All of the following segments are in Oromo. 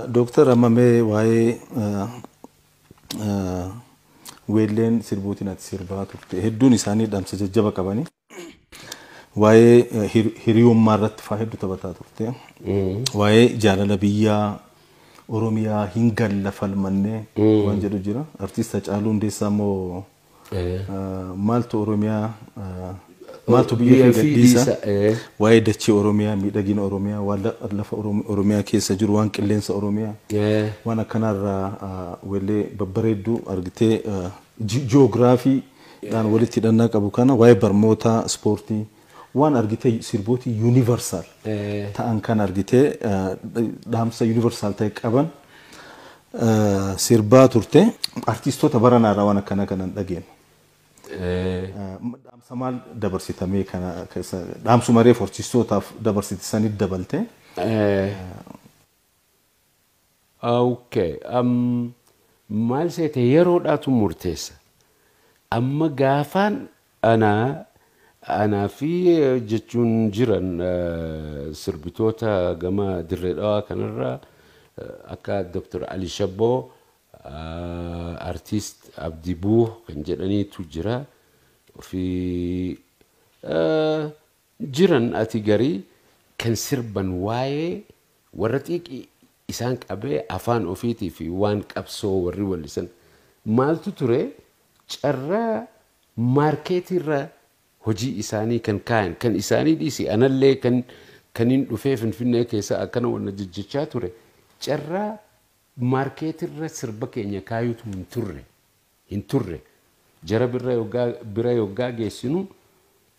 Dooktar, amma mee waa'ee weelleen sirbootiin ati sirbaa turte hedduun isaanii dhaamsa jajjaba qabanii. Waa'ee hiriyummaa irratti faa hedduu taphataa turte. Waa'ee jaalala biyyaa Oromiyaa hin galla falmannee waan jedhu jira. Artiist Hacaaluu Hundeessaa immoo maaltu Oromiyaa, maaltu biyya fi gadhiisa, waa'ee dachee Oromiyaa, miidhagina Oromiyaa, waan lafa Oromiyaa keessa jiru, waan qilleensa Oromiyaa, waan akkanaarraa weellee babbareedduu argitee ji'oogiraafiidhaan walitti hidhannaa qabu kana, waa'ee barnoota, ispoortii, waan argitee sirbootii universal ta'an kan argitee dhaamsa universal ta'e qaban sirbaa turte. Artistoota baranaarraa waan akkana kanan dhageenyu. Dhaamsa maal dabarsitamee kana dhaamsuma reefu artistootaaf dabarsite sanit dabalte? Okay. Maal seete, yeroodhaatu murteessa. Amma gaafaan anaa fi jechuun jiran sirbitoota gama Dirree Dhawaa kanarraa akka Dr. Ali Shabboo, Artiist Abdii Buuh kan jedhaniitu jira. Fi jiran ati garii kan sirban waa'ee warra xiiqii isaan qabee afaan ofiitii fi waan qabsoo warri wallisan maaltu ture, carraa maarkeetiirra hojii isaanii kan kaayan kan isaanii dhiisi, anallee kan kaniin dhufee Finfinnee keessa akkana wanna jejjechaa ture, carraa maarkeetirra sirba keenya kaayutu hin turre. Jara bira yoggaa geessinu,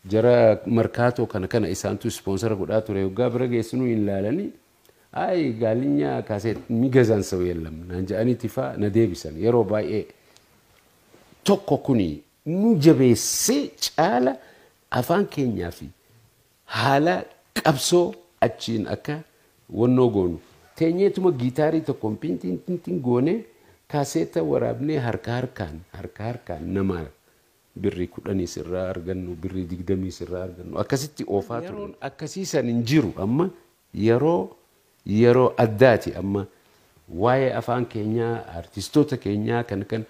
jara markaatoo kana kana isaantu sponsor godhaa ture, yoggaa bira geessinu hin laalanii, "አይ ጋልኛ ካሴት የሚገዛን ሰው የለም" naan jedhaniiti faa na deebisan yeroo baay'ee. Tokko kuni nu jabeessee caala afaan keenyaa fi haala qabsoo achiin akka wannoo goonu teenyeetuma giitaarii tokkoon pintiin tintiin goonee kaaseeta waraabnee harka harkaan harka harkaan nama birrii 10 sirraa argannu, birrii 20 sirraa argannu, akkasitti oofaa ture. Akkasiisan hin jiru amma, yeroo addaati. Amma waa'ee afaan keenyaa, artistoota keenyaa kan kan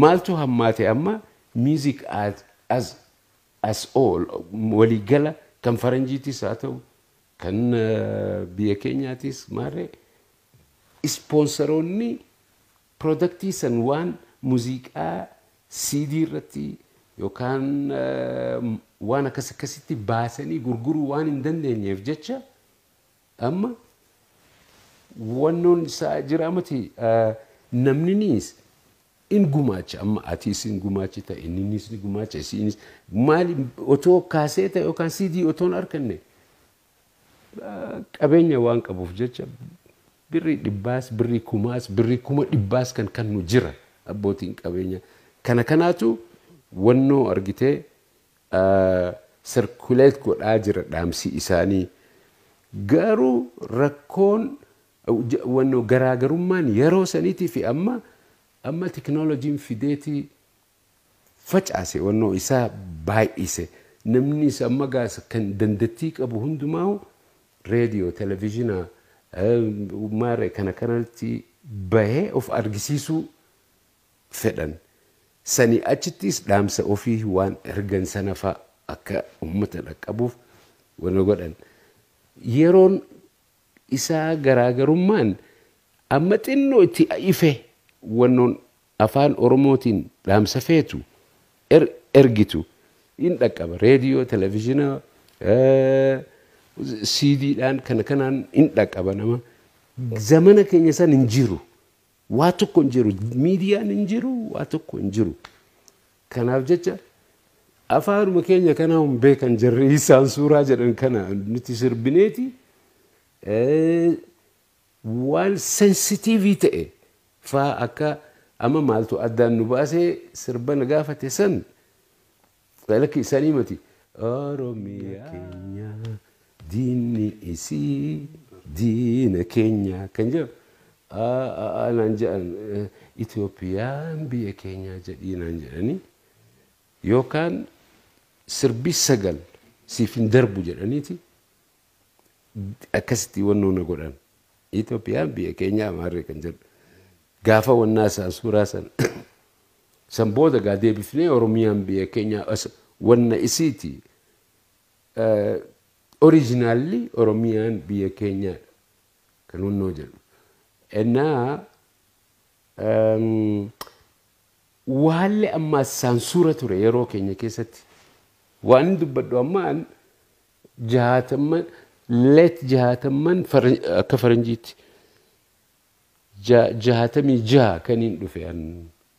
maaltu hammaate, amma music as all waliigala kan faranjiitis haa ta'u kan biyya keenyaatis maarree ispoonsaroonni productii san waan muuziqaa CD irratti yookaan waan akkas akkasitti baasanii gurguruu waan hin dandeenyeef jecha amma wannoon isaa jira miti. Namninis in gumaacha, amma atiis in gumaachita, inninis ni gumaacha, isinis maali, otoo kaaseeta yookaan CD otoo hin arganne qabeenya waan qabuuf jecha birrii dhibbaas, birrii kumaas, birrii 100,000s kan kannu jira abbootiin qabeenya. Kana kanaatu wannoo argitee circulate godhaa jira dhaamsi isaanii. Garuu rakkoon wannoo garaagarummaan yeroo saniitii fi amma teknooloojiin fideetii facaase, wannoo isaa baay'ise. Namni isa amma gaasa kan dandeettii qabu hundumaa reediyoo, televezyiinaa, maaree kana kanatti bahee of argisiisuu fedhan. Sani achittis dhaamsa ofii waan ergan sana fa'a akka uummata dhaqqabuuf wanna godhan. Yeroon isaa garaagarummaan amma xinnoo itti ife wannoon afaan Oromootiin dhaamsa feetu ergitu in dhaqqaba. Reediyoo, televezyiinaa, CDdhaan kana kanaan in dhaqqaba nama. Zamana keenya san hin jiru. Waa tokko hin jiru. Miidiyaan hin jiru, waa tokko hin jiru. Kanaaf jecha afaanuma keenya kana hin beekan jarri, isaan suuraa jedhan kana nuti sirbineeti waan sensitiivii ta'e faa akka amma maaltu addaan nu baasee sirba na gaafate san lakki isaanii mati. Oromiyaa keenya, diinni isii diina keenya kan jedhu naan jedhan, Itoophiyaan biyya keenya jedhii naan jedhanii yookaan sirbi sagal siif hin darbu jedhaniiti akkasitti wannoo na godhan. Itoophiyaan biyya keenya amaarree kan jedhu. Gaafa wannaa isaan suuraa sana. San booda gaa deebifnee Oromiyaan biyya keenya wanna isiiti. Originally Oromiyaan biyya keenyaadha kan wannoo jedhu. Ennaa waallee ammaa saansuura ture yeroo keenya keessatti. Waan inni dubbadhu ammaan jahaatamman leet jahaatamman akka faranjiitti 66 kan hin dhufe an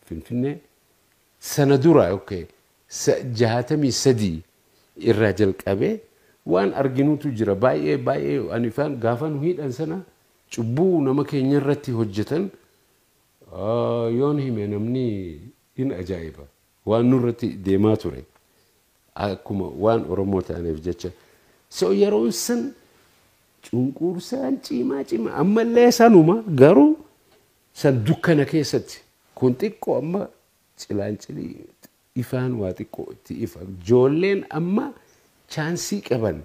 Finfinnee sana dura, okay, 63 irraa jalqabee waan arginutu jira baay'ee baay'ee. Ani ifaan gaafa nu hidhan sana cubbuu nama keenya irratti hojjetan yoon hime namni hin ajaa'iba, waan nurratti deemaa ture akkuma waan Oromoo ta'aniif jecha. So yeroon san cunqursaan cimaa cimaa, ammallee sanuma, garuu san dukkana keessatti, kun xiqqoo amma cilaancilii ifaan waa xiqqoo itti ifa. Ijoolleen amma chance qaban,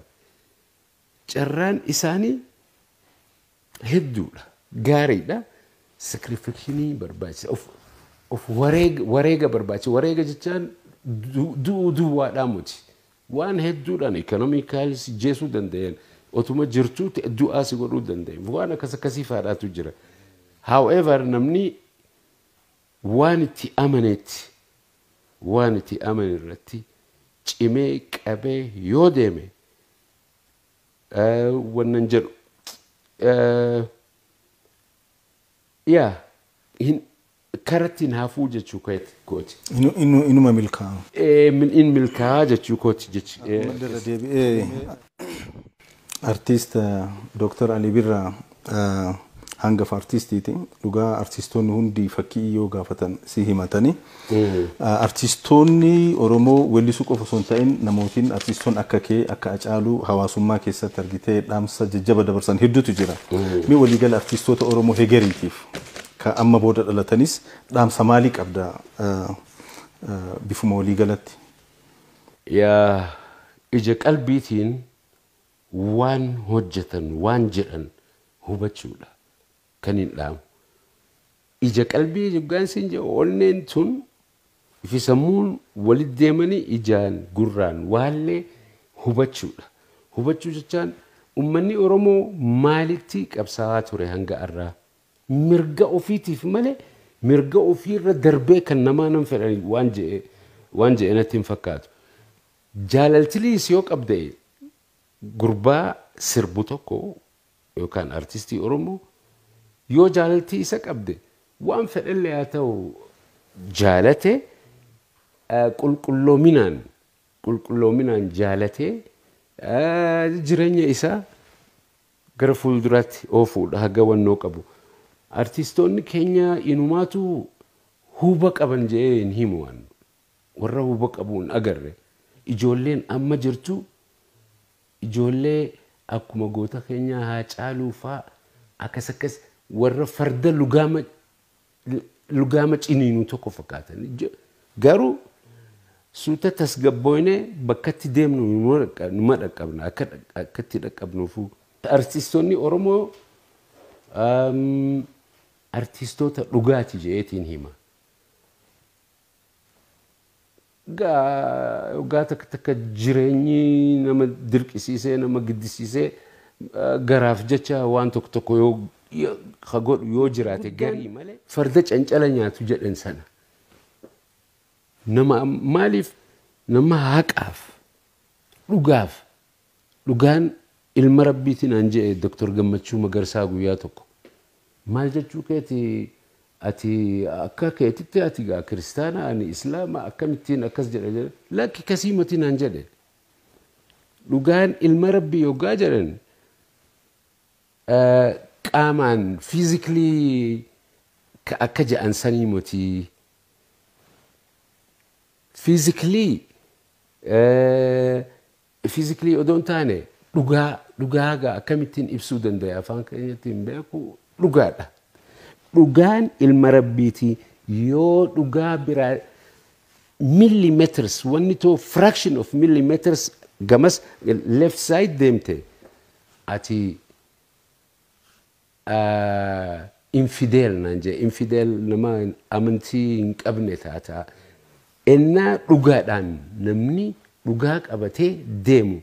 carraan isaanii hedduudha, gaariidha. Sacrifice barbaachisa, of wareega barbaachisa. Wareega jechaan du'uu duwwaadhaa miti, waan hedduudhaan economically si jeesuu danda'an, otuma jirtuu du'aa si godhuu danda'an, waan akkas akkasii faadhaatu jira. However, namni waan itti amanetti, waan itti amane irratti cimee qabee yoo deeme, wannan jedhu yaa karatti hin hafuu jechuu kooti. Inuma milkaa'a. In milkaa'aa jechuu kooti jechi. Irra deebi'ee artiist Dooktar Alii Birraa hangafa artiistiiti. Dhugaa artiistoonni hundi fakkii yoo gaafatan si himatani. Artiistoonni Oromoo weellisuu qofa osoo hin ta'in, namootiin artiistoonni akka kee, akka Acaaluu, hawaasummaa keessatti argitee dhaamsa jajjaba dabarsan hedduutu jira. Mee waliigala artiistoota Oromoo hegeriitiif ka amma booda dhalatanis dhaamsa maalii qabda bifuma waliigalatti? Yaa, ija qalbiitiin waan hojjetan, waan jedhan hubachuudha kan hin dhaamu. Ija qalbii yoggaan siin jedhu, onneen tun fi sammuun walitti deemanii ijaan gurraan waallee hubachuudha. Hubachuu jechaan uummanni Oromoo maalitti qabsaa'aa ture hanga har'aa? Mirga ofiitiif malee mirga ofiirra darbee kan namaa nan fedhan waan je'e natti hin fakkaatu. Jaalaltiliis yoo qabde, gurbaa sirbu tokko yookaan artistii Oromoo yoo jaalaltii isa qabde, waan fedhallee haa ta'u, jaalate, qulqulloominaan jaalatee jireenya isaa gara fuulduraatti oofuudha haga wannoo qabu. Artistoonni keenya inumaatu huba qaban jedhee hin himu waan. Warra huba qabu hin agarre. Ijoolleen amma jirtu ijoollee akkuma goota keenyaa Haacaaluu fa'aa, akkas akkas warra farda lugaama ciniinu tokko fakkaatan. Garuu suuta tasgabboonee bakkatti deemnu numa dhaqqabna, akka akkatti dhaqqabnuufu. Artistoonni Oromoo artistoota dhugaati jedheetiin hima. Gaa takka takka jireenyi nama dirqisiisee, nama giddisiisee, garaaf jecha waan tokko tokko yoo ka godhu yoo jiraate garii malee, farda cancala nyaatu jedhan sana. Nama maaliif nama haqaaf dhugaaf, dhugaan ilma rabbiitiin aan jedhe Dr. Gammachuu Magarsaa guyyaa tokko. Maal jechuu keeti ati? Akka keetitti ati gaa kiristaana, ani islaama, akkamittiin akkas jedha jedhe. Lakki, kasiimatiin aan jedhe. Dhugaan ilma rabbii yoggaa jedhan qaamaan physically akka jedhan sanii miti. Physically odoo hin taane, dhugaa dhugaa gaa akkamittiin ibsuu danda'e, afaan keenyatti hin beeku, dhugaadha. Dhugaan ilma rabbiiti, yoo dhugaa biraa millimeters, wanni too fraction of millimeters gamas left side deemte ati Infidel naan jee, infidel nama amantii hin qabne taata. Ennaa dhugaadhaan namni dhugaa qabatee deemu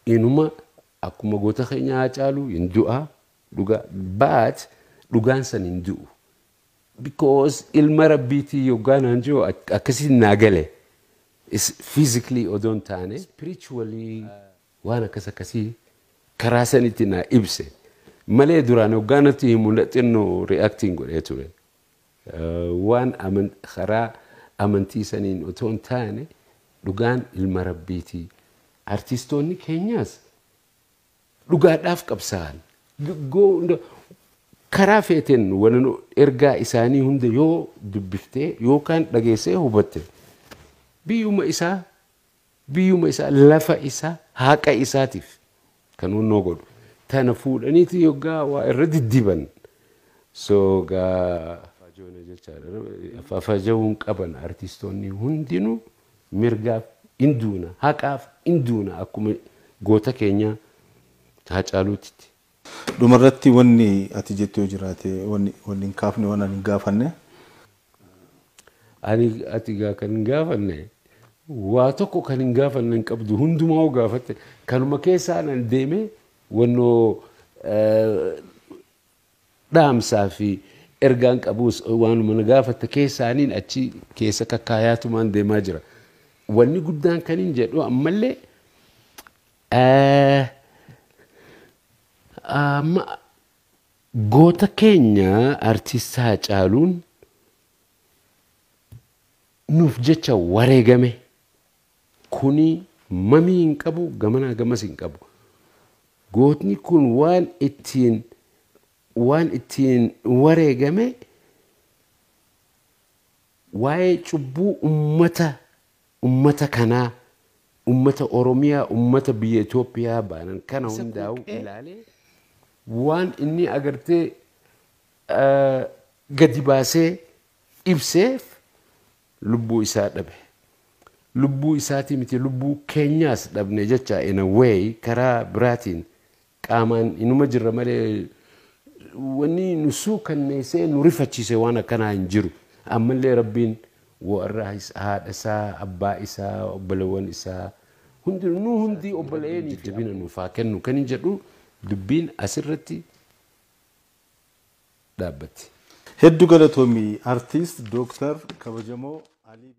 inuma akkuma goota keenya Haacaaluu hin du'a dhugaa, but dhugaan san hin du'u. Because ilma rabbiitii yoggaa naan jiru akkasiin naa gale. Physically odoo hin taane, spiritually waan akkas akkasii karaa sanitti naa ibse. Malee duraan hoggaa natti himu xinnoo reacting godhee ture. Waan karaa amantii saniin otoo hin taane, dhugaan ilma rabbiitii. Artistoonni keenyaas dhugaadhaaf qabsaa'an. Karaa feeteen walaloo ergaa isaanii hunda yoo dubbiftee yookaan dhageessee hubatte, biyyuma isaa, lafa isaa, haqa isaatiif kan hunnoo godhu. Tana fuudhaniiti yoggaa waa irra diddiban. So gaa fafaja'uun qaban artistoonni hundinuu, mirgaaf hin duuna, haqaaf hin duuna, akkuma goota keenya Haacaaluutti. Dhumarratti wanni ati jettu yoo jiraate, wanni hin kaafne, waan ani hin gaafanne. Ani ati gaa kan hin gaafanne waa tokko, kan hin gaafanne hin qabdu, hundumaa hoo gaafatte. Kanuma keessaa nan deemee wannoo dhaamsaa fi ergaan qabus waanuma na gaafatte keessaaniin achi keessa kakkaayaatumaan deemaa jira. Wanni guddaan kan hin jedhu ammallee, amma goota keenya artist Haacaaluun nuuf jecha wareegame kuni mamii hin qabu, gamanaa gamas hin qabu. Gootni kun waan ittiin wareegame waa'ee cubbuu ummata kanaa, ummata Oromiyaa, ummata biyya Itoophiyaa baanan kana hundaa'u ilaalee, waan inni agartee gadi baasee ibseef lubbuu isaa dhabe. Lubbuu isaatii miti, lubbuu keenyaas dhabne jecha. In a way, karaa biraatiin qaamaan inuma jirra malee wanni nu suukanneessee nu rifachiise waan akkanaa hin jiru. Ammallee Rabbiin warra haadha isaa, abbaa isaa, obboleewwan isaa hundinuu, hundi obboleeyyan, jajjabina nuuf haa kennu kan hin jedhu, dubbiin asirratti dhaabbatti. Hedduu galatoomii, artiist Dooktar kabajamoo Alii.